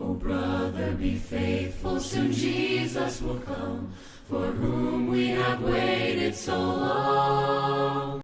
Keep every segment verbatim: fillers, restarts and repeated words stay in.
Oh, brother, be faithful, soon Jesus will come, for whom we have waited so long.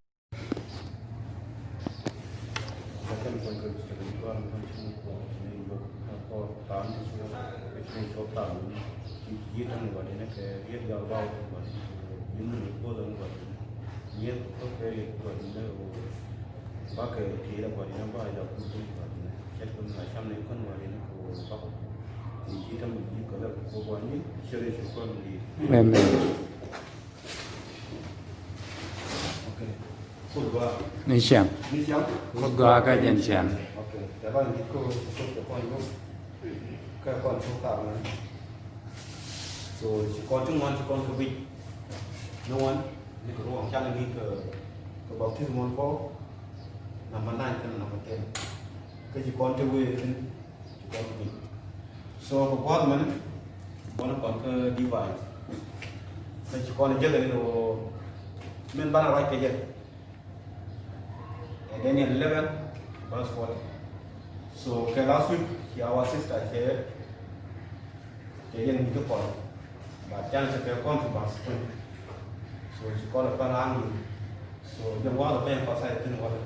Amen. Ni ciaŋ. Kuoth gɔaa kä jɛn ciaŋ. So ci kɔn ti ŋuan, ci kɔn ti guic. Ni ŋuan, ni kɛ ruɔ̱ŋ, canɛ ni kɛ, kɛ baptismal kɔ, number nine kɛnɛ number ten. Kä ci kɔn ti wee thin, ci kɔn ti guic. So kɛ gua̱a̱th mɛn, bɔn kɔn kä divine. Kä ci kɔn jɛ kɛ ni wä, min banɛ ruac kɛ jɛ. Ɛ Daniel eleven, verse forty. So kɛ last week, ci our sister cɛ, cɛ yɛn mi ti kɔn. But canɛ cɛ kɛ kɔn ti verse twenty. So ci kɔn ɛ pal angel. So jɛ wath ɛ pɛn kɔn sa yɛ thin wath.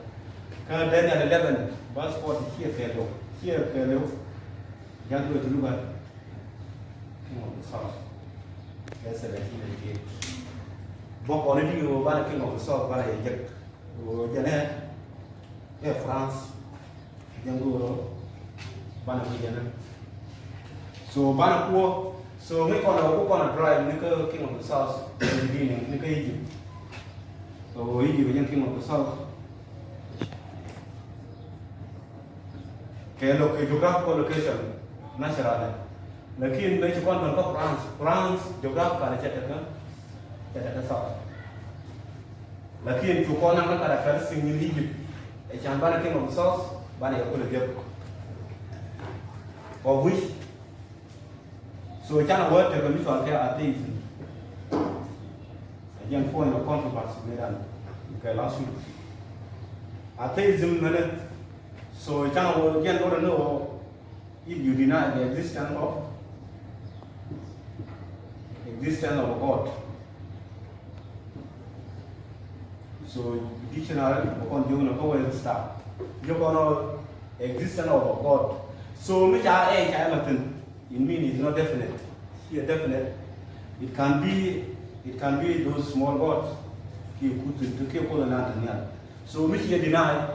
Kä Daniel eleven, verse forty, ciɛ kɛ lo, ciɛ kɛ lo. Jal duet ti lugä King of the South. Kɛ seventeen eighty-eight. Bä kɔn i̱ ti ɣöö banɛ King of the South banɛ yɛ jek. Ɣöö jɛnɛ ɛ France. Jɛn go̱o̱rä banɛ kui̱ jɛnɛ. So banɛ kuɔ. So ŋi̱ kɔn ɛ wä ku kɔn ɛ drive ni kä King of the South. Ni kä Egypt. So Egypt jɛn King of the South. Kɛ lo kɛ geographical location naturally. Lakin bɛ ci kɔn bɛn kä France, France geographical cɛ tekɛ, cɛ tekɛ south. Lakin cu kɔn naŋ kä characteristic in Egypt. Ɛ can banɛ king of the south, banɛ yɛ kulɛ jek. Of which So canɛ word tekɛ mi cɔal kɛ atheism. Ɛ jɛn point of controversy mi dan kɛ last week. Atheism mɛnɛ. So canɛ word jɛn word ni wä, if you deny the existence of, existence of God. So dictionary bɛ kɔn jiök ni kä Webster. Jiök kɔn existence of a God. So mi ca ɛ ca ɛ ma thin. It mean it's not definite. Here definite. It can be, it can be those small gods. Kiɛ kut thin, kiɛ kut nan thin yan. So mi ci deny,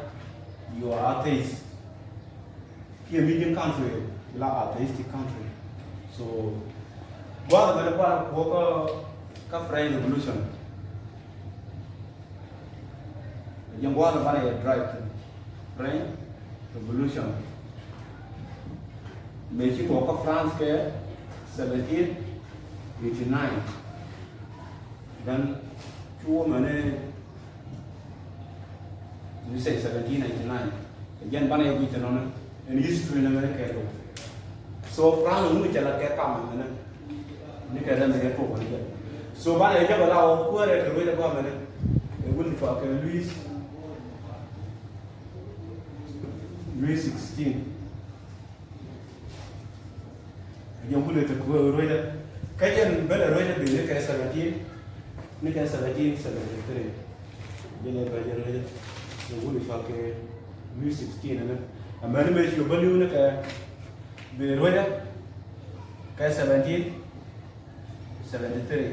you are atheist. Kiɛ mi ji̱n country la atheistic country. So gua̱a̱th mɛn kuan kuɔ kä, kä French Revolution. Jɛn gua̱a̱th banɛ yɛ drive thin. French Revolution. Mëë ci kɔk kä France kɛ seventeen eighty-nine. Then cu wä mɛni, you say seventeen ninety-nine. Jɛn banɛ yɛ guic thin nɔnɛ. Ɛn history nɛ mɛni kɛ lo. So France ŋun cɛ la kɛ kam mɛni. Ni kɛ dɛn ni kɛ tuɔk ni jɛ. So banɛ jɛ bɛ la wä kuäärɛ kɛ ruec ɛ gɔmɛ ni. Ɛ wun cua kɛ Louis, Louis sixteen. Jɛ wun ɛ te kuäärɛ ruec ɛ. Kä jɛn bɛ lɛ ruec ɛ bi ni kɛ seventeen, ni kɛ seventeen seventy-three. Jɛ lɛ bɛ jɛ ruec ɛ. Ɛ wun cua kɛ Louis sixteen ni. Ɛ mɛni mɛ ci bä liw ni kɛ bi ruec ɛ. Kɛ seventeen seventy-three.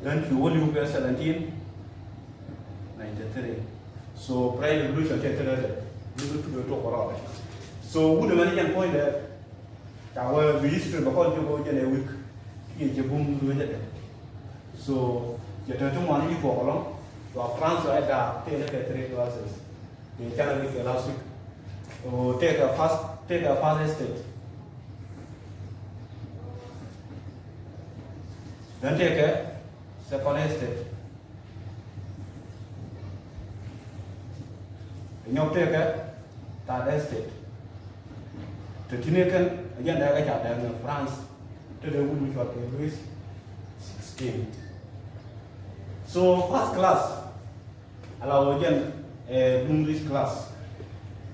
Then cu wä liw kɛ seventeen ninety-three. So French Revolution cɛ te rɛl ni bi tuk tok kɔrɔ. So wut mɛn jɛn puɔ̱nydɛ ca wä bi history bɛ kɔn cɛ kɔ jɛn ɛ weak. Kiɛ cɛ bum ruec ɛ. So cɛ te ti ŋuan i̱ tuɔk ɛlɔ̱ŋ. Cua France ɛ da̱a̱k tëë ni kɛ three classes. Ni canɛ bi kɛ last week. O, take a first, take a first estate. Then take a second estate. Nyɔk take a third estate. Te tini kɛn, a jɛn dɛɛ kɛ ca dɛɛ ni France. Te dee wut mi cɔal kɛ Louis sixteen. So first class, ala wä jɛn, eh, duŋ rich class.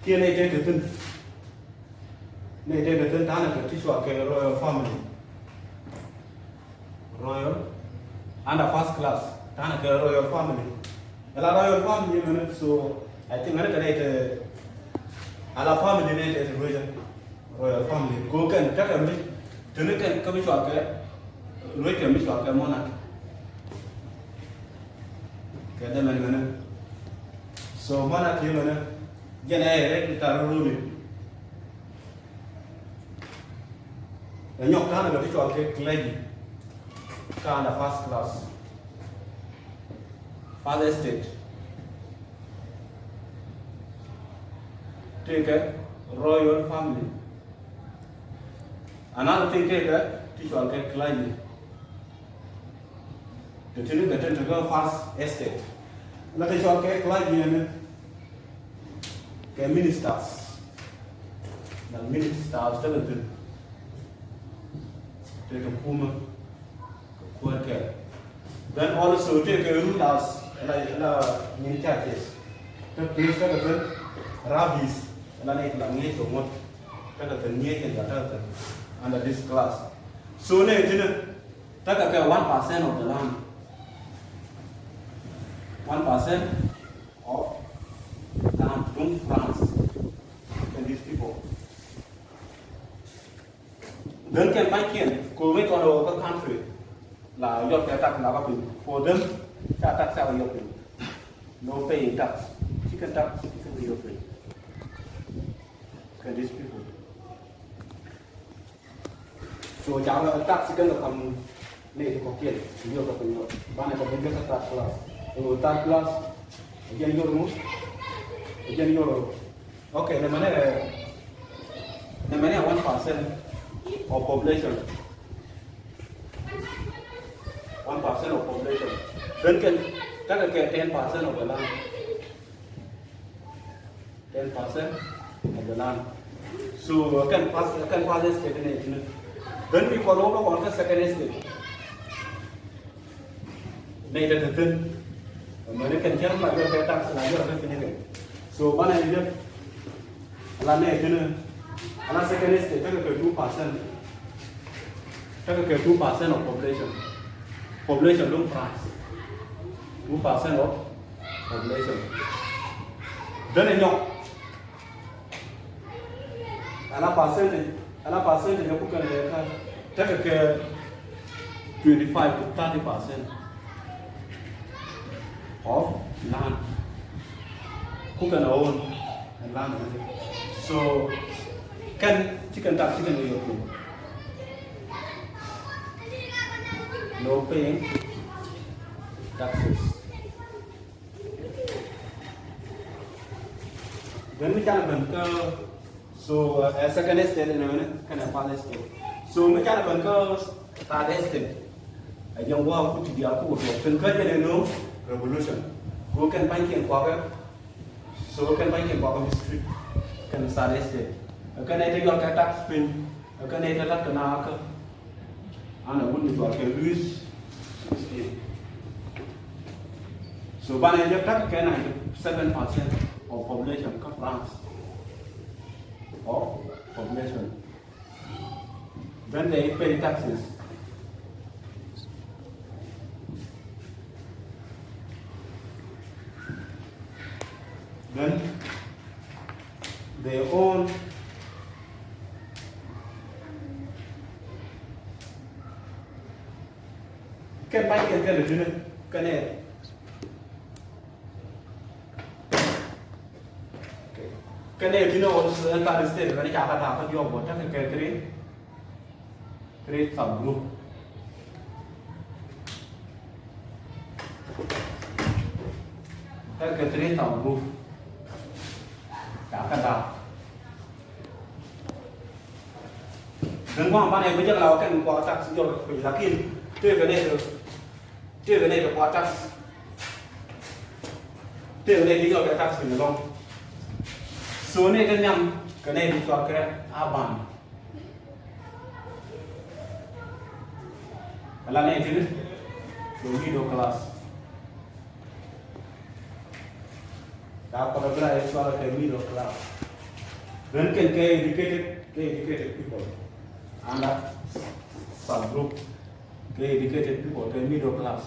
Kiɛ nɛ tɛ te thin. Nɛy tëë kɛ thi̱n ta̱a̱nɛ kɛ ti cɔalkɛ royal family. Royal, under first class, ta̱a̱nɛ kɛ royal family. Ala royal family mɛnɛ, so I think ɣän kɛ nɛy tëë ala family nɛy tëë ti royal, royal family. Kɛ ɣöö kɛn tekɛ mi, teni kɛn kä mi cɔalkɛ, royal kɛ mi cɔalkɛ monarch. Kɛ dee mɛn mɛnɛ. So monarch mɛnɛ, jɛn ɛ rɛk ti tar runi. Ɛ nyɔk ta̱a̱nɛ kɛ ti cɔalkɛ clergy, kä under first class, first estate. Tëëkɛ royal family. Another thing, tëëkɛ ti cɔalkɛ clergy. Kɛ ti ni kɛ ti ni kɛ first estate. La ti cɔalkɛ clergy ni kɛ ministers. Na ministers tekɛ thi̱n. Tëëkɛ kumä. Kɛ kuäär kɛl. Then also tëëkɛ rulers, la, la nyin churches. Te priest tekɛ thi̱n, rabbis, la nɛy ti la ŋi̱eec kɛ ŋuɔ̱t. Tekɛ thi̱n, ŋi̱eec kɛ jɔak tekɛ thi̱n under this class. So nɛy ti ni tekɛ kɛ one percent of the land. One percent of land in France. And these people. Then kɛn pa̱nykiɛn kɛ ɣöö ŋäc kɔn ɣöö kä country la yɔt kɛ tax la kä piny. For them, ca tax ca kɛ yɔt piny. No paying tax. Ci kɛn tax ci kɛn kɛ yɔt piny. Kɛn these people. So ca kɛ tax ci kɛn kɛ kam nɛy ti kɔ̱kiɛn. Ci yɔt kɛ piny yɔt. Banɛ kɛ ben kɛ third class. Ɛ ɣöö third class, ɛ jɛn yɔt ŋu? Ɛ jɛn yɔt. Okay, nɛmɛ ni, nɛmɛ ni one percent of population. One percent of population. Then kɛn, tekɛ kɛ ten percent of the land. Ten percent of the land. So kɛn first, kɛn first estate ni, ni. Then mi kɔn wä kɔn kä second estate. Nɛy te te thi̱n. Mɛni kɛn cär la yɔr kɛ tax la yɔr kɛ thi̱n kɛ. So banɛ yɛ jek. Ala nɛy thi̱n. Ala second estate tekɛ kɛ two percent. Tekɛ kɛ two percent of population. Population luŋ France. Two percent of population. Then ɛ nyɔk. Ala percentage, ala percentage ku kɛn lɛ kä tekɛ kɛ twenty five to thirty percent of land. Ku kɛn a own land. So kɛn ci kɛn tax ci kɛn yɔk. No paying taxes. Then mi canɛ ben kä, so, uh, second estate ni mɛni kɛnɛ first estate. So mi canɛ ben kä third estate. Ɛ jɛn wä ku ti diaal ku wä tuɔk. Kɛn kä jɛn ɛnɔ revolution. Ku kɛn pa̱nykiɛn kuakɛ. So kɛn pa̱nykiɛn kuakɛ history. Kɛn third estate. Kɛn ɛ te yɔl kɛ tax piny. Ɛ kɛn ɛ te lat kɛ naakä. An a wut mi cɔal kɛ Louis sixteen. So banɛ jɛ tak kɛ ninety seven percent of population kä France. Of population. Then they pay taxes. Then they own kɛn mac kɛn kɛn lɛ tini kɛn ɛ kɛn ɛ tini ɔ third state kɛn ca ka ta kä diɔk bɔ tak kɛ three. Three subgroup. Tekɛ three subgroup. Ca kɛ da̱a̱k. Then gua̱a̱m banɛ bi jɛ la kɛn kua tax jɔr piny lakin tëëkɛ nɛy tëë, tëëkɛ nɛy tëë kua tax. Tëëkɛ nɛy tëë jɔr kɛ tax piny lɔŋ. So nɛy tëë nhiam kɛ nɛy tëë cɔal kɛ urban. Ala nɛy tini kɛ middle class. Ka kɔn a bi la yɛ cɔal kɛ middle class. Ren kɛn kɛ educated, Kɛ educated people, under subgroup kɛ educated people, kɛ middle class.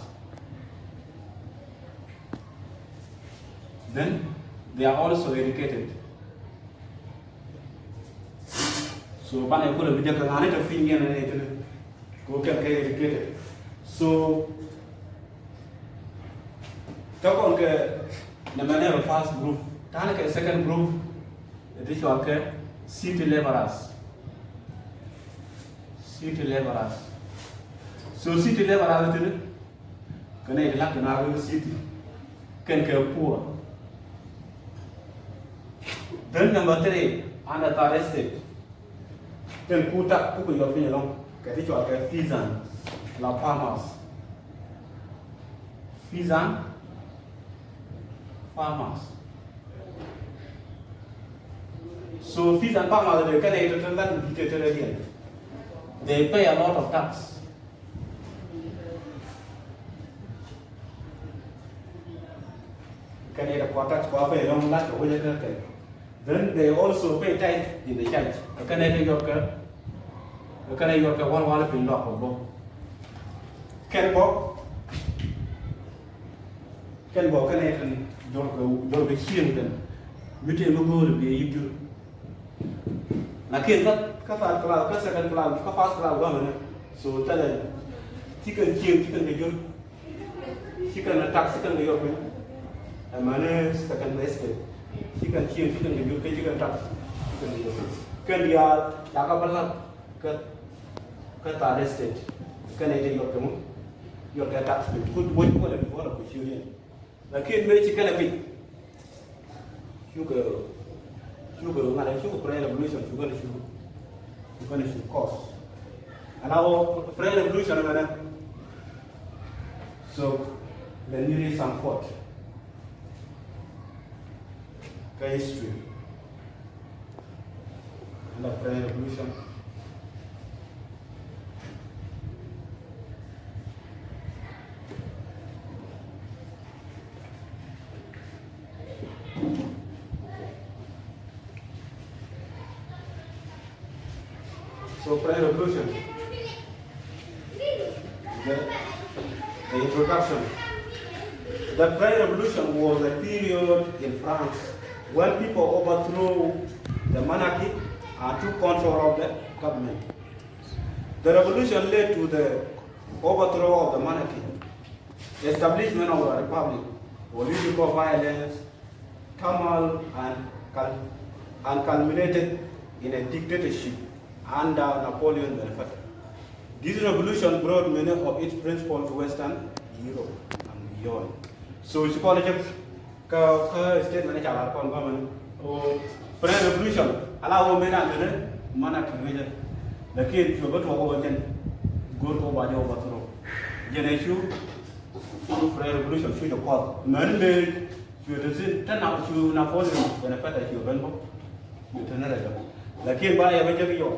Then they are also educated. So banɛ kulɛ bi jɛ kɛ ŋa̱ni tɛ piny yɛn nɛ tini. Kɛ kɛ kɛ educated. So tɛ kɔn kɛ nɛ mɛ nɛ first group. Tanɛ kɛ second group. Ti cɔal kɛ city laborers. City laborers. So city laborers tini kɛ nɛ ti lak kɛ na city. Kɛn kɛ poor. Then number three, under third estate. Kɛn ku tak ku kɛ yɔr piny alɔŋ kɛ ti cɔal kɛ peasant la farmers. Peasant farmers. So peasant farmers de kɛn ɛ tɔtɔ lan bi tɔtɔ rɛ diɛn. They pay a lot of tax. Kɛn ɛ tɛ kua tax kua pay alɔŋ lat kɛ wecɛ kɛ kɛ. Then they also pay tithe in the church. Kɛn ɛ tɛ yɔr kɛ kɛn ɛ yɔr kɛ wal wal piny lɔk kɛ bɔ. Kɛn bɔ Kɛn bɔ kɛn ɛ tɛn jɔr kɛ jɔr kɛ cieŋ kɛn. Mi tëë mi go̱o̱r bi yik jur. Lakin kä kä third class kä second class kä first class gɔmɛ ni. So tɛlɛ ci kɛn cieŋ ci kɛn kɛ jur. Ci kɛn a tax ci kɛn kɛ yɔr piny. Ɛmɛni second estate ci kɛn cieŋ ci kɛn kɛ jur kɛ ci kɛn tax ci kɛn kɛ yɔr piny. Kɛn diaal ca kɛ bä lap kä kä third estate. Kɛn ɛ tɛ yɔr kɛ mu yɔr kɛ tax piny. Ku wec ku wala bi wala ku ciu yɛn. Lakin mëë ci kɛn a piny. Cukɛ cukɛ ŋa̱t cukɛ French Revolution cukɛ ni cukɛ cukɛ ni cukɛ cause. Ana wä French Revolution mɛnɛ. So let me read some quote. Kɛ history. Under French Revolution. So French Revolution. The, the introduction. The French Revolution was a period in France when people overthrew the monarchy and took control of the government. The revolution led to the overthrow of the monarchy, establishment of a republic, political violence, turmoil, and cul-, and culminated in a dictatorship under Napoleon Bonaparte. This revolution brought many of its principles to Western Europe and beyond. So, ci kɔn jɛ kä, kä statement ca lar kɔn gɔmɛn. O French Revolution ala wä mena mene mana kɛ wejɛ. Lakin cuɛ bä tuɔk wä jɛn. Go̱r kɔ ba jɛ wä bä throw. Jɛn ɛ cu, cu French Revolution cu jɛ kɔth. Mɛn me cuɛ te thin te na cu Napoleon Bonaparte cuɛ ben bä. Cuɛ te ne rɛ jɛ. Lakin ba yɛ bä jɛ ki yɔ.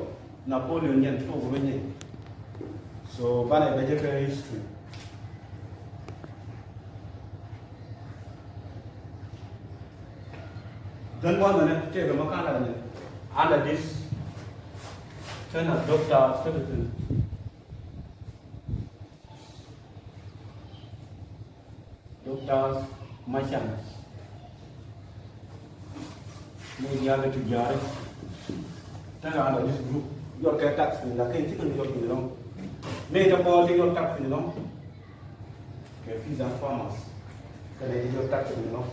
Napoleon jɛn tuɔk wä nyɛ. So banɛ bɛ jɛ kɛ history. Then one minute, take a makala ni under this. Tena doctor, citizen. Doctors, merchants. Ni diaal ti jaare. Tena under this group. Yɔr kɛ tax ni la kɛ chicken yɔr ni lɔŋ. Ni ta kɔ ti yɔr tax ni lɔŋ. Kɛ peasant farmers. Kɛ ni yɔr tax ni lɔŋ.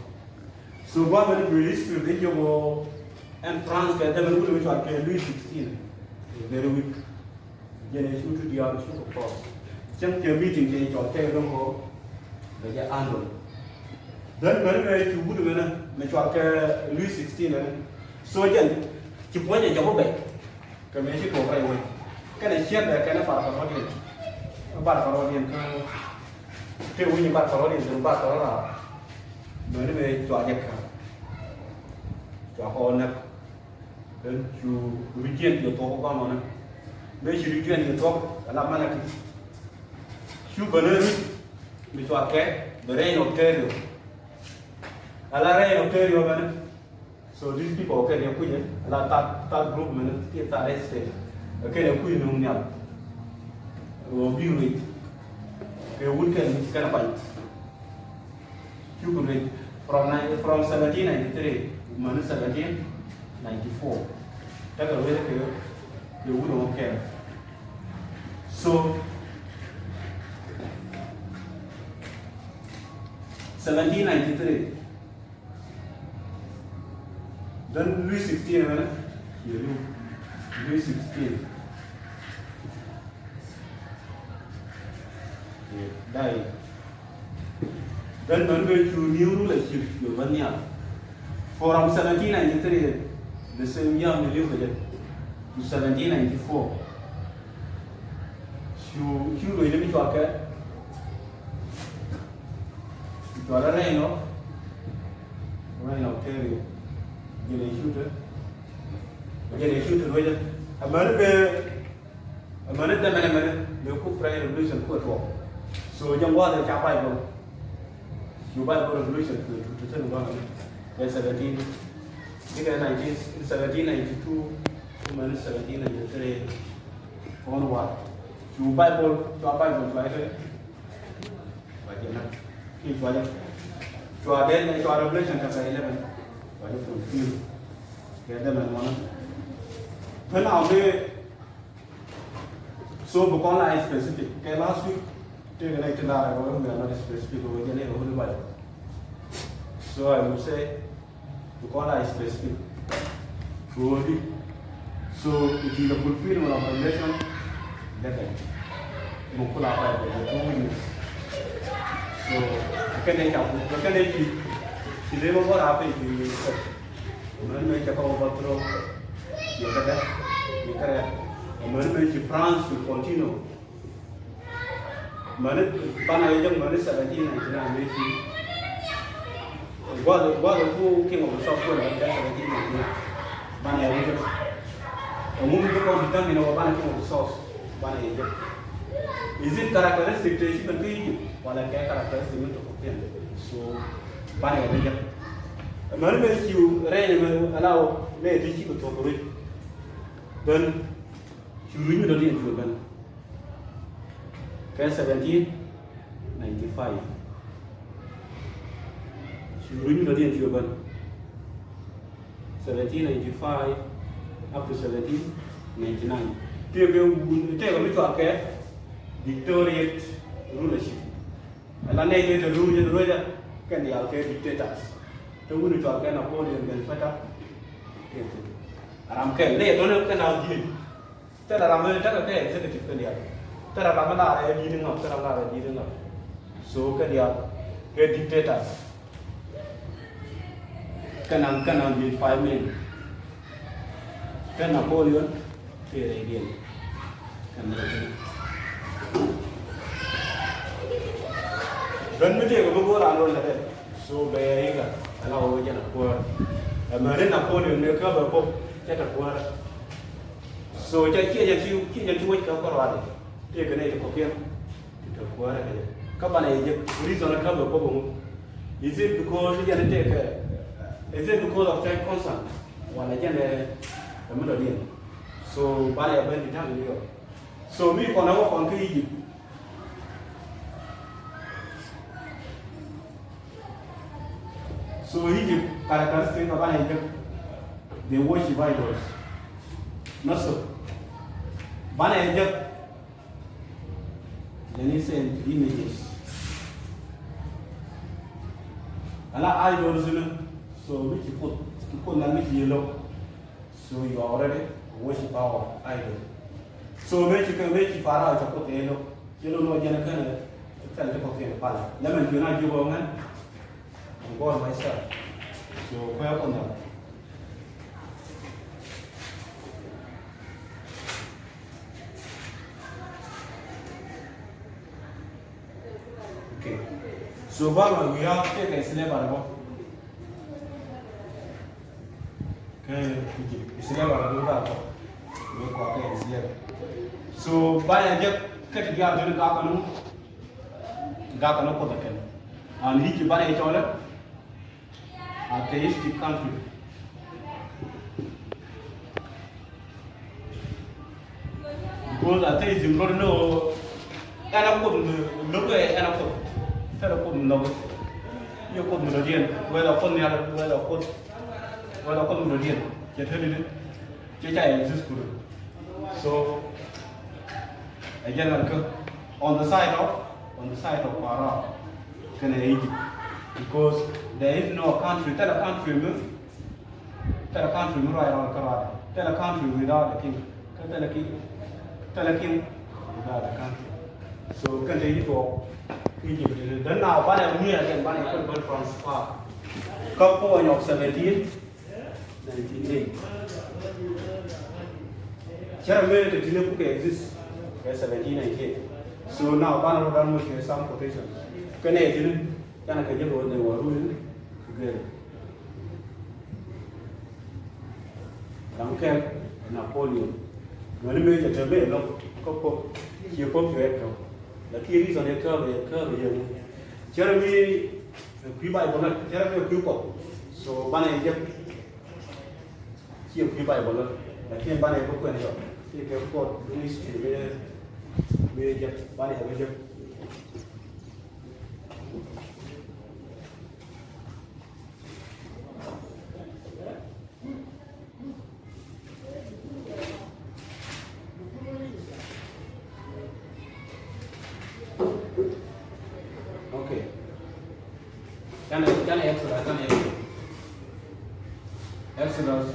So ba mɛ ni British history di jɔgɔ ɛn France kɛ dɛmɛ ni wuli mi cɔal kɛ Louis sixteen. Very weak. Jɛn ɛ cu ti diaal cu kɛ kɔɔth. Cäŋ cɛ meeting cɛ cɔl cɛ lo̱ŋ kɔ. Bɛ jɛ handle. Then mɛn mɛ cu wut mɛn mɛ cɔal kɛ Louis sixteen ɛn. So jɛn ci puɔ̱nyɛ jɔk bɛ. Kɛ mɛ ci kɔk rɛy wec. Kɛnɛ ciɛt bɛ kɛnɛ bar kɛ rɔ̱diɛn. Bar kɛ rɔ̱diɛn kä. Te wi̱ny bar kɛ rɔ̱diɛn kɛ bar kɛ rɔ̱ raar. Mɛn mɛ cua jɛ kɛ. Cua kɔ näk. Then cu region yɛ thuɔk kä mɔnɛ. Mëë ci region yɛ thuɔk ala Manatee. Cu bä ni ri mi cua kɛ bɛ Reign of Terror. Ala Reign of Terror bɛ ni. So these people kɛn ɛ kui̱ ɛ la third, third group mɛn ti third estate. Kɛn ɛ kui̱ nuŋ nhial. Ɣöö bi ruic kɛ wut kɛn kɛn ɛ pany. Cuk ruic from nine, from seventeen ninety-three mɛn seventeen ninety-four. Tekɛ ruic kɛ kɛ wut ɛ kɛn. So seventeen ninety-three. Then Louis sixteen, mɛnɛ? Yɛ Louis, Louis sixteen. Yɛ dai. Then mɛn bɛ cu new rulership yɛ bä nhial. From seventeen ninety-three, the same year mi liw kɛ jɛ, to seventeen ninety-four. Cu, cu ruec ni mi cɔal kɛ, cu cɔal kɛ Reino, Reino Terry. Jɛn ɛ cu te, jɛn ɛ cu te ruecä. Amäni bɛ, amäni dämɛn, amäni bɛ ku French Revolution ku ɛ tuɔɔk. So jɛn gua̱a̱th ɛ ca Bible. Cu Bible Revolution kɛ tu ti thin gua̱a̱th ɛ seventeen. Ni kɛ nineteen, seventeen ninety-two, amäni seventeen ninety-three. Kɔn wa cu Bible, cua Bible cua ite. Cua jɛ nak. Ki cua jɛ. Cua den, cua Revelation chapter eleven. Cua jɛ fulfill. Kɛ den mɛn mɔnɔ. Pɛn a bɛ, so bi kɔn la specific. Kɛ last week, tëëkɛ nɛ ti lar ɛ wä, we are not specific, we jɛ nɛ wä ni Bible. So I would say, because I specific. Ruɔdi. So it is a fulfillment of revelation. Lɛkɛ. Mukula Bible, the two witness. So kɛnɛ ca, kɛnɛ ci, ci dee ma bɔra pɛ ci. Mɛn mɛ ca kɔn ba throw. Yɛ kɛ dɛ. Yɛ kɛ dɛ. Mɛn mɛ ci France will continue. Mäni banɛ yɛ jek mäni seventeen ninety-nine mëë ci. Gua̱th, gua̱th ku King of the South kuɛn banɛ jek seventeen ninety-nine. Banɛ yɛ jek. Ɛŋu mi bi kɔn determine wä banɛ King of the South banɛ yɛ jek. Is it characteristic te ci ben kä Egypt wala kɛ characteristic mi tɔk kɔkiɛn? So banɛ yɛ jek. Mäni mëë ci rɛy ni mɛ ala wä mëë ti ci bi thok ruic. Then ci ruic mi dɔ̱diɛn cu ben. Kɛ seventeen ninety-five. Cu runy dɔ̱diɛn cu ben. Seventeen ninety-five up to seventeen ninety-nine. Tëëkɛ wun, tëëkɛ mi cɔal kɛ dictatorial rulership. Ala nɛy tëë te runy ruecä kɛn diaal kɛ dictators. Te wun cɔal kɛ Napoleon Bonaparte. Tëëkɛ ram kɛn nɛy tɔ̱nɛ kɛn a ji̱. Thilɛ ram mi tekɛ kɛ executive kɛ diaal. Thilɛ ram mi lar ɛ di̱t ŋa, thilɛ ram lar ɛ di̱t ŋa. So kɛ diaal kɛ dictator. Kɛ naŋ, kɛ naŋ diet five million. Kɛ Napoleon kɛ rɛydiɛn. Kɛ naŋ diet. Run mi tëëkɛ mi go̱o̱r a lo̱l nɛ kɛ. So bɛ yɛ yika ala wä jɛn a kuäär. Ɛ mɛ ri Napoleon ni kä bɛ pop cɛ tɛ kuäär. So cɛ ciɛ jɛ ti, ciɛ jɛ ti wec kä kɔr wali. Tëëkɛ nɛy ti kɔkiɛn ti te kuäärä kɛ jɛ. Kä banɛ yɛ jek reason kä bɛ pop ŋu. Is it because jɛn tëëkɛ, is it because of church concern? Wala jɛn ɛ mi dɔ̱diɛn. So banɛ yɛ ben ti ta̱ŋ ni yɔ. So mi kɔn ɛ wä kɔn kä Egypt. So Egypt characteristic kä banɛ yɛ jek. They worship idols. Nɔ so. Banɛ yɛ jek. Then he said images. Ala idols ni. So mi ci Kuoth, ci Kuoth na mi ci yɛ lo̱k. So you are already worship our idol. So mëë ci kɛ, mëë ci Pharaoh cɛ Kuoth kɛ lo̱k. Ci lo̱k nɔ jɛn kɛn, kɛn ti kɔkiɛn pal. Lɛ mɛn ci na ji̱ bɔ ŋän. I'm God myself. So kɔɛ kɔn dam. Okay. So bä ma wi̱i̱ a tëëkɛ slavery bä. Kɛ Egypt slavery bä bä kɔ. Wek kɔ kɛ slavery. So banɛ jek kɛ ti diaal tëë ni gak kɛn, gak kɛn Kuoth ɛ kɛn. An Egypt banɛ cɔl ɛ atheistic country. Because atheism rot ni ɣöö ɛn a Kuoth mi lo̱k ɛ ɛn a Kuoth. Thilɛ Kuoth mi nhɔk. I̱ Kuoth mi lo̱diɛn, whether Kuoth nhial, whether Kuoth, whether Kuoth mi lo̱diɛn. Cɛ te ni di. Cɛ ca exist kulu. So ɛ jɛn ŋa̱n kä on the side of, on the side of Pharaoh kɛnɛ Egypt, because there is no country, thilɛ country mi, thilɛ country mi ruac rɔɔd kä ruac, thilɛ country without a king, kä thilɛ king, thilɛ king without a country. So kɛn te yi tuɔɔk kä Egypt. Then now banɛ mi again, banɛ kul bä transfer kä point of seventeen ninety-eight. Cärɛ mëë te ti̱n ɛ kukɛ exist kɛ seventeen ninety-eight. So now banɛ rɔ dan much kɛ some quotation. Kɛ nɛ ti̱n canɛ kɛ jɛ kɛ wä, they were ruling together. Ram kɛl Napoleon. Mɛni mëë cɛ te mëë lɔk kä pop, ciɛ pop kɛ tɔ. Lakin reason ɛ kääp, ɛ kääp ɛ yɛ ŋu. Cärɛ mi kui̱ Bible na, cärɛ mi kui̱ Kuɔth. So banɛ jɛ ciɛ kui̱ Bible, lakin banɛ bä kuɛn yɔ. Ci kɛ Kuɔth duŋ history bɛ, bɛ jɛ, banɛ bɛ jɛ. Okay. Canɛ, canɛ Exodus, canɛ Exodus. Exodus.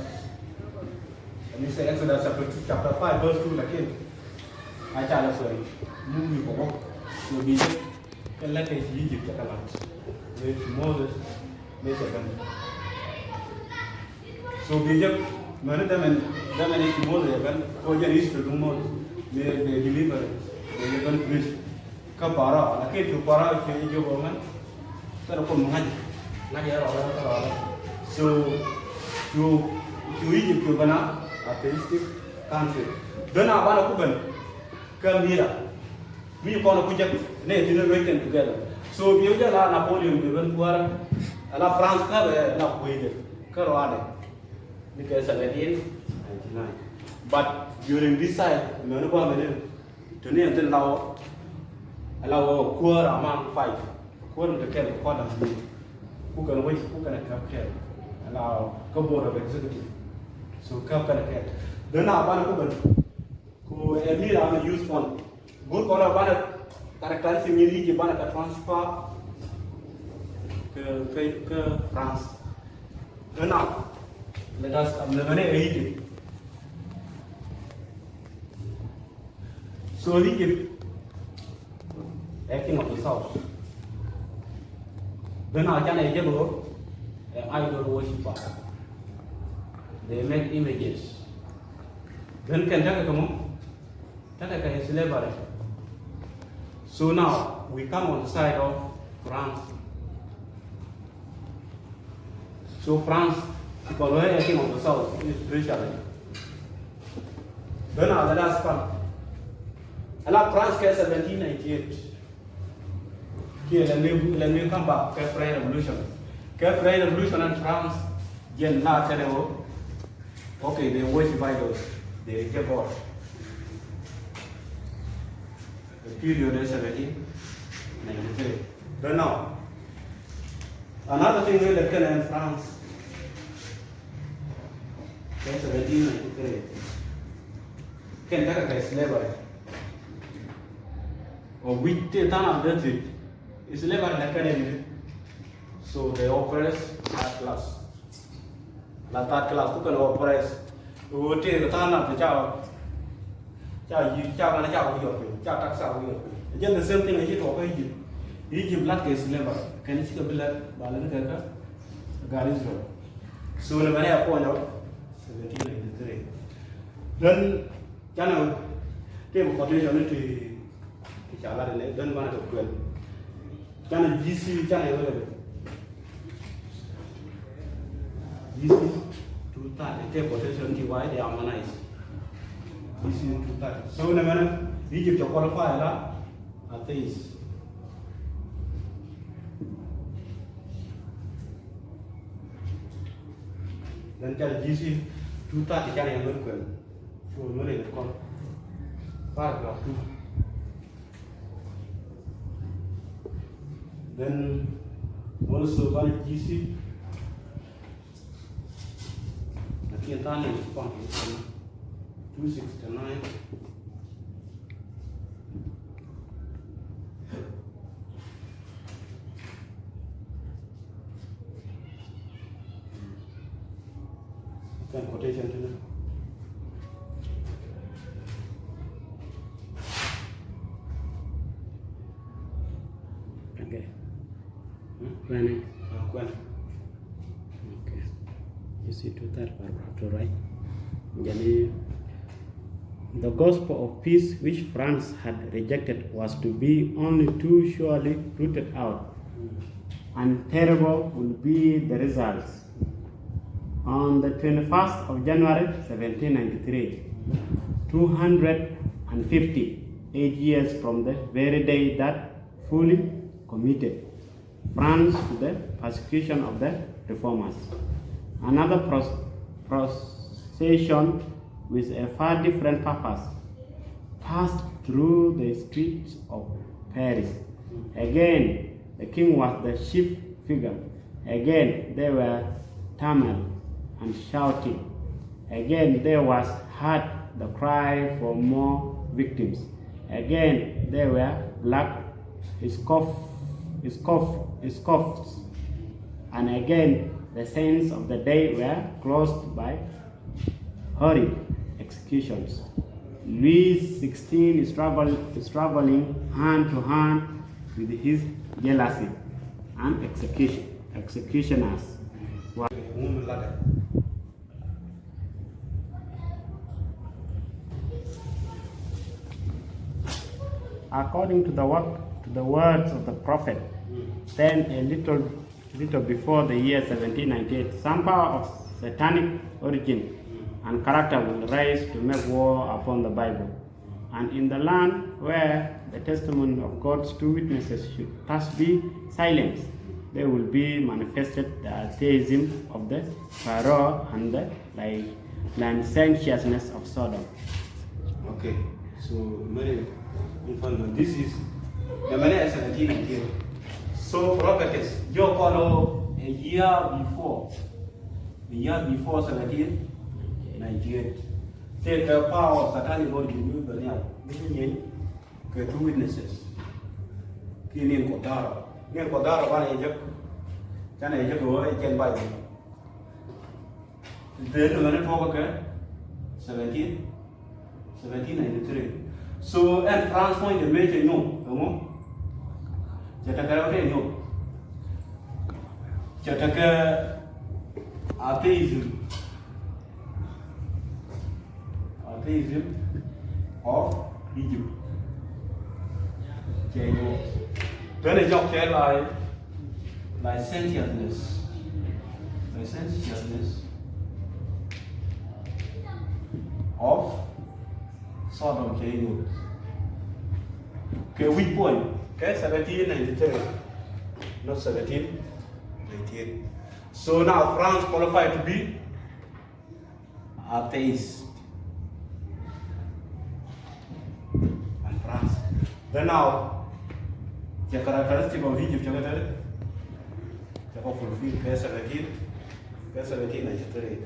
Let me say Exodus chapter two, chapter five, verse two, lakin a ca lɛ kuɛn. Mu mi kɔkɔ. So bi jɛ. Kɛ lɛ kɛ ci Egypt cɛ kɛ lat. Mëë ci Moses mëë cɛ ben. So bi jɛ mɛni dämɛn, dämɛn ci Moses cɛ ben. Kɛ jɛn history duŋ Moses mëë, mëë deliver mëë jɛ ben preach. Kä Pharaoh, lakin cu Pharaoh ci jɛ bä mɛn. Kɛ rɛ kum ŋa̱c ŋa̱c yɛ rɔɔdɛ kä rɔɔdɛ. So cu, cu Egypt cu ben a atheistic country. Ben a banɛ ku ben kä Mira. Mi kɔn ku jek ne ti ne written together. So bi jɛ la Napoleon bi ben kuara, la France kä bɛ la kui̱dɛ kä rɔadɛ. Ni kɛ seventeen ninety-nine. But during this time, mɛni bɔ mɛni, to ni ɛn tin la wä, la wä kuara among five. Kuara mi kɛ kɛl kɔda mi. Ku kɛn wec, ku kɛn kɛ kɛl. La kä board of executive. So kɛ kɛn kɛl. Then na ban ku ben. Ku ɛ mi ram use fund. Go̱r kɔn a banɛ characteristic ni Egypt banɛ kɛ transfer kɛ, kɛ, kɛ France. Then now, let us, am lɛ mɛnɛ ɛ Egypt. So Egypt ɛ king of the south. Then now canɛ jɛ bä ɛ idol worshipper. They make images. Then kɛn tekɛ kɛ mɔ, tekɛ kɛ slavery. So now we come on the side of France. So France, because we are king of the south, is spiritually. Then now let us come. Ala France kɛ seventeen ninety-eight. Kiɛ let me, let me come back kɛ French Revolution. Kɛ French Revolution in France, jɛn la kɛnɛ wä. Okay, they worship idols. They reject God. The period is seventeen ninety-three. Don't know. Another thing really kɛn in France. Kɛ seventeen ninety-three. Kɛn tekɛ kɛ slavery. Of which te than advantage is slavery la kɛn in. So they oppress third class. La third class ku kɛn oppress. Ɣöö tëëkɛ tha̱a̱ŋ nath ca, ca yi̱, ca ɣän ca wä yɔt piny, ca tax ca wä yɔt piny. Jɛn the same thing a ci tuɔɔk kä Egypt. Egypt lat kɛ slavery kɛn cikɛ bi lät ba lät kɛ kä gaat Israel. So ni mɛn ɛ point of seventeen ninety-three. Then canɛ tëëkɛ quotation ni ti, ti ca lat ni then banɛ kɛ kuɛn. Canɛ G C, canɛ yɛ wä lɛ. G C two thirty, te quotation ti why they harmonize. G C two thirty. So nɛ mɛnɛ Egypt cɛ qualify la atheist. Then canɛ G C two thirty canɛ yɛ wä kuɛn. So mɛnɛ yɛ kɔn. Paragraph two. Then also banɛ ji̱ C. Lakin tha̱a̱ŋ ni kɔn two sixty nine. Kɛn quotation tini. Okay. Hmm? Kuɛnɛ. Ah, kuɛnɛ. Okay. You see two third paragraph too, right? Jɛn i̱, the gospel of peace which France had rejected was to be only too surely rooted out, and terrible will be the results. On the twenty-first of January seventeen ninety-three, two hundred and fifty-eight years from the very day that fully committed France to the persecution of the reformers, another pros- procession with a far different purpose passed through the streets of Paris. Again, the king was the chief figure. Again, there were turmoil and shouting. Again, there was heard the cry for more victims. Again, there were black scoff, scoff, scoffs. And again, the saints of the day were closed by horrid executions. Louis sixteen struggle, struggling hand to hand with his jealousy and execution, executioners. According to the work, to the words of the prophet, then a little, little before the year seventeen ninety-eight, some power of satanic origin and character will rise to make war upon the Bible. And in the land where the testimony of God's two witnesses should thus be silenced, there will be manifested the atheism of the Pharaoh and the li- licentiousness of Sodom. Okay, so many, in fact, this is the many as a thing here. So prophetess, you call a year before, a year before seventeen ninety-eight. Take the power of satanic God in you, the name. Kɛ two witnesses. Ki nin kɔ dharɔ. Nin kɔ dharɔ banɛ jek. Canɛ jek wä jɛn Bible. Then mɛn tuɔk kɛ seventeen, seventeen ninety-three. So ɛn France puɔ̱nydɛ mëë cɛ nyop ɛŋu? Cɛ tekɛ rɛw tɛ nyop. Cɛ tekɛ atheism. Atheism of Egypt. Cɛ nyop. Then ɛ jɔk cɛ lai licentiousness. Licentiousness of Sodom cɛ nyop. Kɛ which point? Kɛ seventeen ninety-three, not seventeen ninety-eight. So now France qualified to be atheist. And France. Then now, the characteristic of Egypt, cɛ kɛ tɛr, cɛ kɛ fulfill kɛ seventeen, kɛ seventeen ninety-three.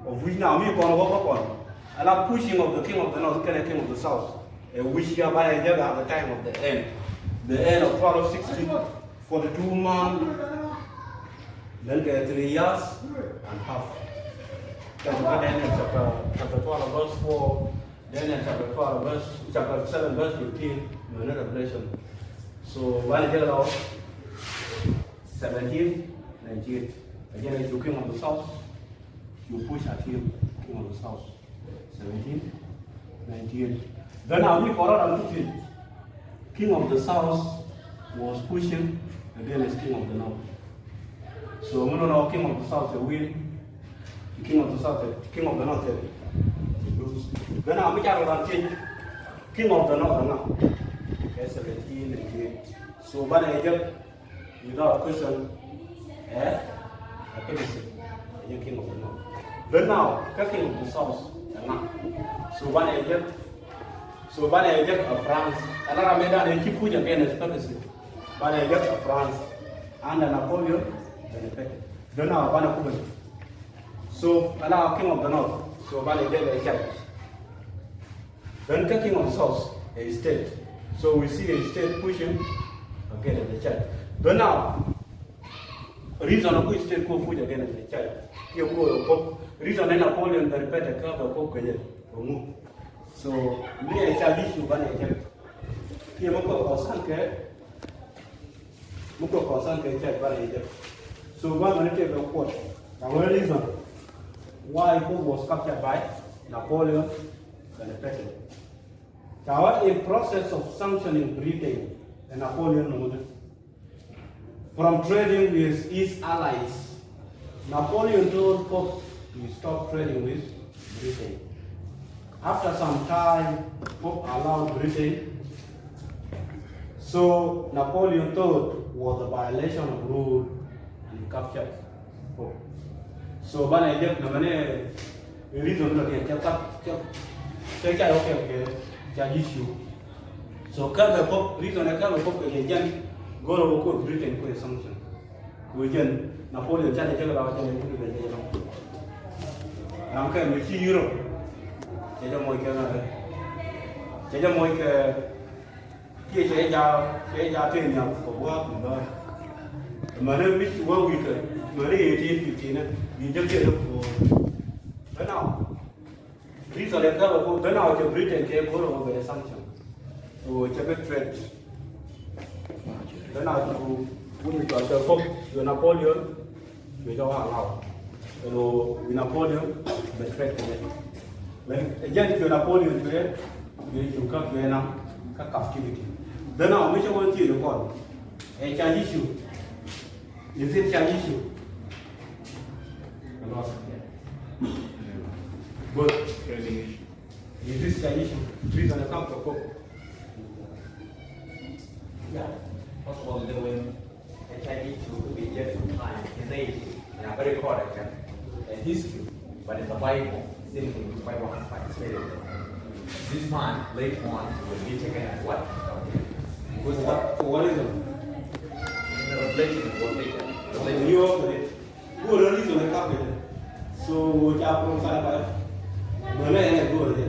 Of which now, mi kɔn wä kɔn. Ala pushing of the king of the north, kɛnɛ king of the south. Ɛ which year banɛ jek at the time of the end. The end of twelve sixty. Forty-two months, then kɛ three years and half. Kɛ Daniel chapter, chapter twelve verse four, Daniel chapter twelve verse, chapter seven verse fifteen, mɛn Revelation. So banɛ jek lɔ seventeen ninety-eight. Again, it's the king of the south. You push at him, king of the south. Seventeen ninety-eight. Then I'll be correct and put it. King of the south was pushing against king of the north. So we don't know king of the south will win. The king of the south, king of the north will lose. Then I'll be correct and change. King of the north now. Okay, seventeen ninety-eight. So but I just without question, eh, a citizen, a king of the north. Then now, kä king of the south, ɛ ŋa? So banɛ jek, So banɛ jek a France. Ala ram ëë dan ëë ci push against papacy. Banɛ jek a France under Napoleon Bonaparte. Dɔ̱ŋ now banɛ kumɛ. So ala king of the north. So banɛ jek a church. Then kä king of the south, a state. So we see a state pushing against the church. Dɔ̱ŋ now, reason of which state ko push against the church. Kiɛ ko Pope. Reason ëë Napoleon Bonaparte kä bɛ Pope kɛ jɛ. Ŋu. So mi ɛ church issue banɛ jek. Kiɛ mi ko concern kɛ, mi ko concern kɛ church banɛ jek. So banɛ ni tëë bɛ quote. Now one reason why Pope was captured by Napoleon Bonaparte. Now in process of sanctioning Britain, the Napoleon ŋu. From trading with his allies, Napoleon told Pope to stop trading with Britain. After some time, Pope allowed Britain. So Napoleon thought was a violation of rule and captured Pope. So banɛ jek nɛmɛ ni reason ni lɔ diɛ cɛ cap cɛ cɛ ca yɔ kɛ kɛ ca issue. So kä bɛ Pope, reason ɛ kä bɛ Pope kɛ jɛn go̱r ɛ wä kor Britain kɛ sanction. Kɛ jɛn Napoleon ca jɛ jɛ kɛ ba jɛn kɛ kɛ jɛ jɛ. Ram kɛ mi ci Europe. Cɛ jɛ mɔc kɛ na rɛ. Cɛ jɛ mɔc kɛ kiɛ cɛ jɛ ja, cɛ jɛ ja te nyam kɛ wa ku ba. Mɛ ni mi ci wä wi̱i̱ kɛ, mɛ ni eighteen fifteen ni, mi jɛ kɛ ni ko. Bɛ na. Reason ɛ kä bɛ ko, then a wä cɛ Britain kɛ go̱r ɛ wä bɛ sanction. Wä cɛ bɛ trade. Then a wä cɛ wä mi cɔal kɛ Pope, yɛ Napoleon, yɛ cɛ wä allow. Then wä Napoleon bɛ trade kɛ jɛ. Then ɛ jɛn yɛ Napoleon kɛ, yɛ cɛ kä kɛ na, kä captivity. Then a wä mi cɛ wä ti yɛ kɔn. Ɛ church issue. Is it church issue? Good. Is this church issue? Treason ɛ kam tɔ kok. Yeah. First of all, the when a church issue could be just some time in the issue. And a very correct, and history. But in the Bible, same thing, the Bible has participated. This man, later on, will be taken as what? Because what? For what reason? In the Revelation, it was later. Revelation. You also read. Go̱o̱rä reason ɛ kap kɛ jɛ. So ca prophesy ba mɛ lɛ ɛ go̱o̱rä jɛ.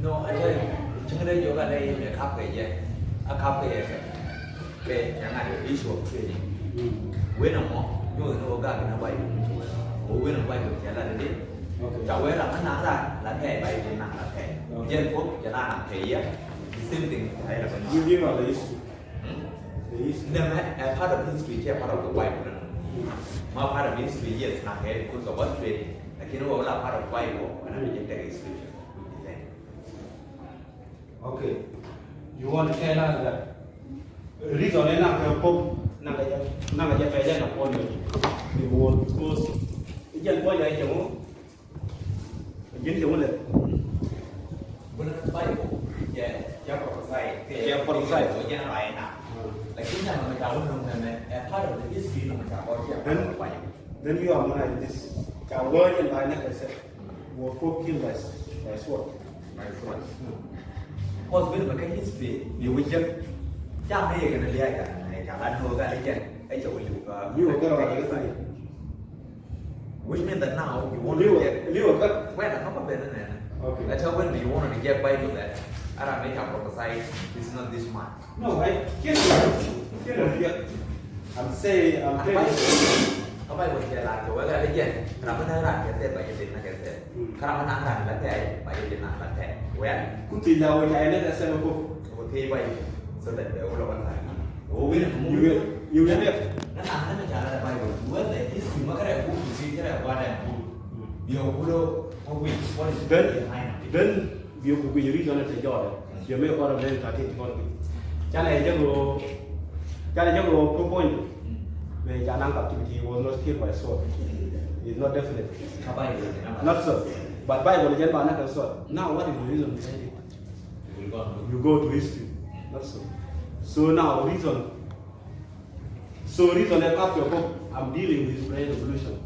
No, I tell you, cäŋ dee jɔk a lɛ yɛ mɛ kap kɛ jɛ. A kap kɛ jɛ kɛ. Kɛ nyɛ ŋa̱t issue of training. Mm. Wen ɛmɔ nyuɔth ni wä gak ni Bible mi ci wä. Wä wen ɛ Bible cɛ la dee. Okay. Ca wee la ŋä naŋ la la kɛ Bible naŋ la kɛ. Okay. Jɛn kop cɛ la naŋ kɛ yɛ. The same thing. You give us the history. Hmm? The history. Nɛ mɛ ɛ part of history cɛ part of the Bible. Ma part of history, yes, naŋ kɛ because of what training. Lakini wä la part of Bible. Wä na mi jɛ tɛk history. Okay. You want to tell us that reason ɛ naŋ kɛ Pope naŋ kɛ jɛ, naŋ kɛ jɛ pɛlɛ na Paul yɛ. It was because jɛn Paul yɛ jɛ ŋu. Jɛn jɛ ŋu lɛ. Wala Bible jɛ jɛ prophesy. Jɛ prophesy. Jɛ na bai na. Lakini na mɛ ta wun nɛ mɛ ɛ part of the history na mɛ ta kɔ jɛ. Then, then you are more like this. Ka word in bai na kɛ sɛ. Were Pope killed by, by sword? By sword. Kos ben bɛ kä history ni wä jek. Ca mi yɛ kɛn lia̱a̱ ca nɛ ca la no̱o̱ ka li jɛn. Ɛ cɛ wä liw ka. Liw kɛ rɔ ka kɛ sani. Which means that now you want to get. Liw kɛ. Wɛn a kama ben nɛ nɛ. Okay. That's how when you want to get Bible that. Ara mi ca prophesy. This is not this man. No, I can't. Can't. I'm saying, I'm telling you. Kä Bible cɛ lar kɛ wek ɛ jɛn ram mi na ran kɛ sɛt ba jɛ tin na kɛ sɛt. Mm. Kä ram mi na ran la tɛy ba jɛ tin na la tɛy. Wɛl. Ku ti la wek ɛ ne kɛ sɛt ko. Ko ti ba jɛ. So that bɛ wula wala. O win. You will, you will live. Na na na mi jala Bible. Whether history ma kare ku ti kare wa da ku. Yo kulo ko win. What is behind it? Then, then bi ku ku reason te jɔɔdɛ. Ciɛ mi kɔn a ben thirteen ti kɔn bi. Canɛ jɛ go, canɛ jɛ go two point. Mɛ ca naŋ captivity, he was not killed by sword. It's not definite. Ka Bible. Not so. But Bible jɛn ba naŋ kɛ sword. Now what is the reason behind it? You go to history. Not so. So now reason. So reason ɛ kap kɛ Pope, I'm dealing with French Revolution.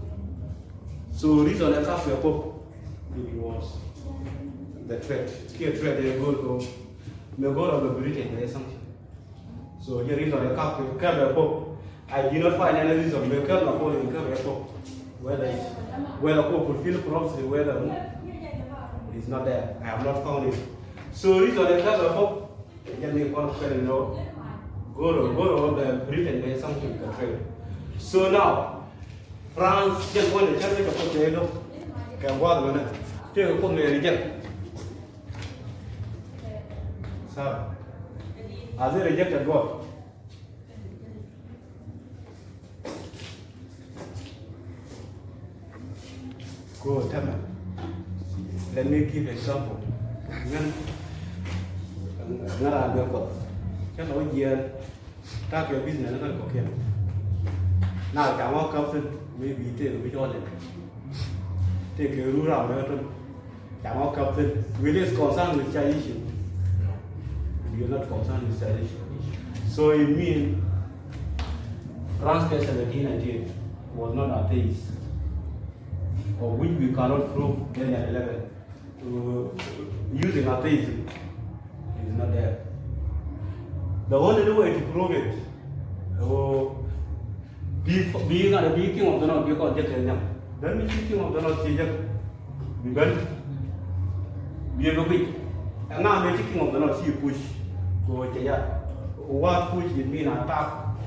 So reason ɛ kap kɛ Pope, it was the threat. Kiɛ threat ɛ go̱o̱r kɛ Mɛ go̱o̱rä bɛ Britain bɛ sanction. So jɛ reason ɛ kap kɛ bɛ kop. I did not find any reason mɛ kap na kop in kap bɛ kop. Whether it's, whether kop fulfill prophecy, whether no, it's not there. I have not found it. So reason ɛ kap bɛ kop. Jɛ ni kɔn kɛn nɔ. Go̱o̱rä, go̱o̱rä bɛ Britain bɛ sanction kɛ trade. So now, France jɛ kɔn jɛ kɛn kɛ kop kɛ dɔ. Kɛ guath mɛ nɛ. Tëë kɛ kop mɛ reject. Sarah, has he rejected God? Go tell me. Let me give example. Ŋän, ŋän a bɛ kɔth. Cɛ lɔ jiɛn. Ta̱a̱ kɛ business ni kɔn kɔ̱kiɛn. Na ca ŋɔ käp thi̱n, maybe tëëkɛ mi cɔl in. Tëëkɛ run round ni kɔn. Ca ŋɔ käp thi̱n. Will is concerned with child issue. We are not concerned with child issue. So it means France kɛ seventeen nineteen was not atheist, of which we cannot prove Daniel eleven. Uh, using atheism is not there. The only way to prove it, uh, bi, bi ŋa̱t bi king of the north bi kɔn jek kɛ nyam. Then bi ci king of the north ci jek, bi ben, bi bi guic. Ɛŋa mɛ ci king of the north ci push? Ko cɛ ya. What push? It mean attack.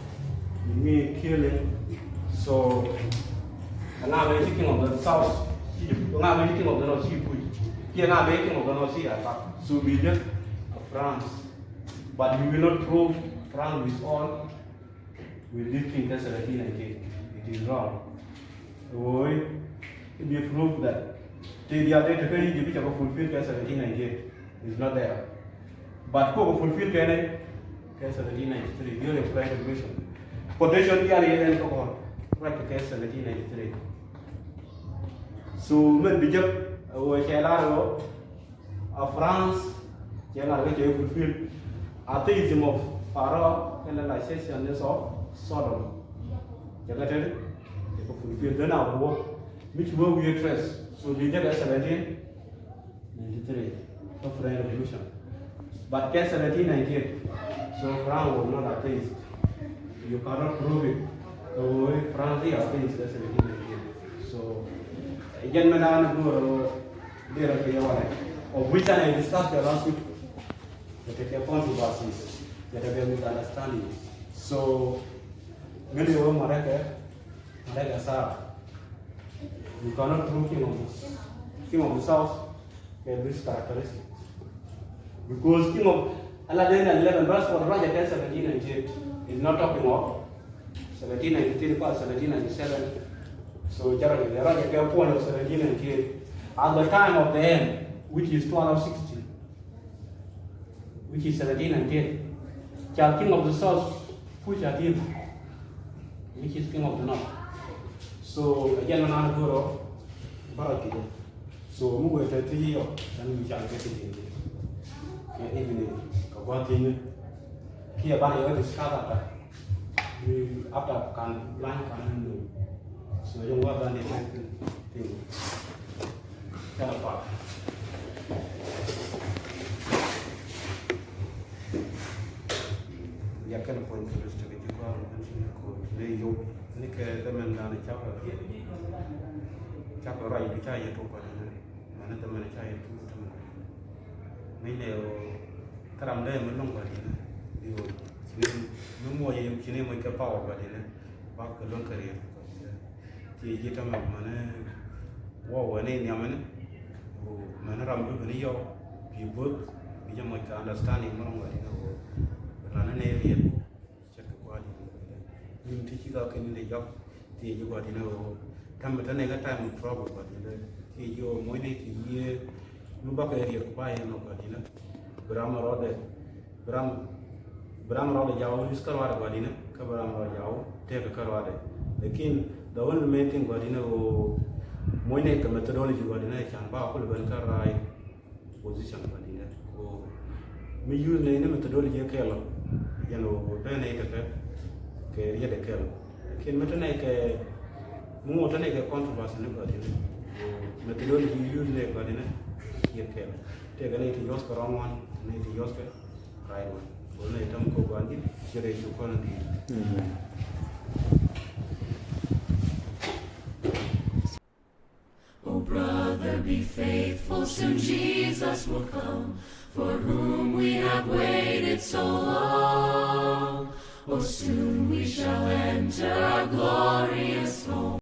It mean killing. So ɛŋa mɛ ci king of the south? Ci, ɛŋa mɛ ci king of the north ci push? Kiɛ ɛŋa mɛ ci king of the north ci attack? So bi jek a France. But you will not prove France with all, with this king kɛ seventeen nineteen. It is wrong. Woi, it is proof that tëë diaal tëë tëë kɛ Egypt cɛ kɛ fulfill kɛ seventeen nineteen. It's not there. But kɛ kɛ fulfill kɛ nɛ kɛ seventeen ninety-three during French Revolution. Quotation diaal yɛ lɛn kɛ kɔn right kɛ seventeen ninety-three. So mɛn bi jek woi cɛ lar woi a France cɛ ŋa̱t kɛ cɛ fulfill atheism of Pharaoh kɛ lɛ licentiousness of Sodom. Cɛ kɛ tɛt cɛ kɛ fulfill. Then a wä mi ci wä wi̱i̱ trace. So bi jek kɛ seventeen ninety-three kɛ French Revolution. But kɛ seventeen ninety-eight, so France was not atheist. You cannot prove it. So France is atheist kɛ seventeen ninety-eight. So jɛn mɛ naan go̱o̱r derɛ kɛ yɛ wanɛ, of which I discussed the last week. Yɛ tekɛ controversies, yɛ tekɛ misunderstanding. So ŋäni wä mɔrɛkɛ, mɔrɛkɛ Sarah. You cannot prove king of the, king of the south kɛ this characteristics. Because king of, ala den eleven verse four, ruacɛ kɛ seventeen ninety-eight is not talking of seventeen ninety-three kua seventeen ninety-seven. So jɛ ruacɛ, ruacɛ kɛ puɔl of seventeen ninety-eight. At the time of the end, which is twelve sixty, which is seventeen ninety-eight, ca king of the south push at him, which is king of the north. So ɛ jɛn mɛ naan go̱o̱rä bä rɔ kɛ jɛ. So mi wee te thiec yɔ, then we shall get it in the evening. Kɛ gua̱th thiecni kiɛ banɛ yɔ discuss after. After kan line kan ni nööŋ. So yɛ ŋuɔth dan yɛ mɛn thing. Kɛn a path. Ya kɛn a point Kristo kɛ ji̱ kɔn mɛn ci ni ko ne yop ni kɛ dämɛn dan cakɔ, cakɔ ruac bi ca yɛ tok kɔn ni. Mɛn dämɛn ca yɛ tok dämɛn. Ŋäcnɛ ɣöö kä ram dee mi luŋ Gua̱di̱n, bi ɣöö ci ni mi muɔc, ci ni muɔc kɛ power Gua̱di̱n, bak kɛ luäŋ kɛ riɛk Gua̱di̱n. Ci ji̱ tämɛ mɛn wä wä ni nhiam ni ɣöö mɛn ram bi ben yɔw bi both bi jɛ muɔc kɛ understanding mi luŋ Gua̱di̱n ɣöö ran ni riɛk. Ce̱tkɛ Gua̱di̱n. Nin ti ci ka kɛn ni jɔk ti ji̱ Gua̱di̱n ɣöö tämɛ te nɛ kɛ time of trouble Gua̱di̱n. Ti ji̱ ɣöö moc ni ti ji̱ mi bakɛ riɛk ba yɛn ɔ Gua̱di̱n. Bi ram rɔɔdɛ, bi ram, bi ram rɔɔdɛ jaw lis kä ruaadɛ Gua̱di̱n. Kä bi ram rɔɔdɛ jaw tëëkɛ kä ruaadɛ. Lakin the only main thing Gua̱di̱n ɣöö moc ni kɛ methodology Gua̱di̱n can ba kulɛ ben kä raay position Gua̱di̱n. Ko mi use ni ni methodology kɛl, yɛn o ben ni kɛ kɛ riɛt kɛl. Lakin mi te ni kɛ, mi ŋot te ni kɛ controversy ni Gua̱di̱n. Ko methodology use ni Gua̱di̱n yɛ kɛl. Tëëkɛ ni ti use kɛ wrong one, ni ti use kɛ Right one. Wala itam ko bandi, shere shukran di. Amen. Oh, brother, be faithful, soon Jesus will come, for whom we have waited so long. Oh, soon we shall enter our glorious home.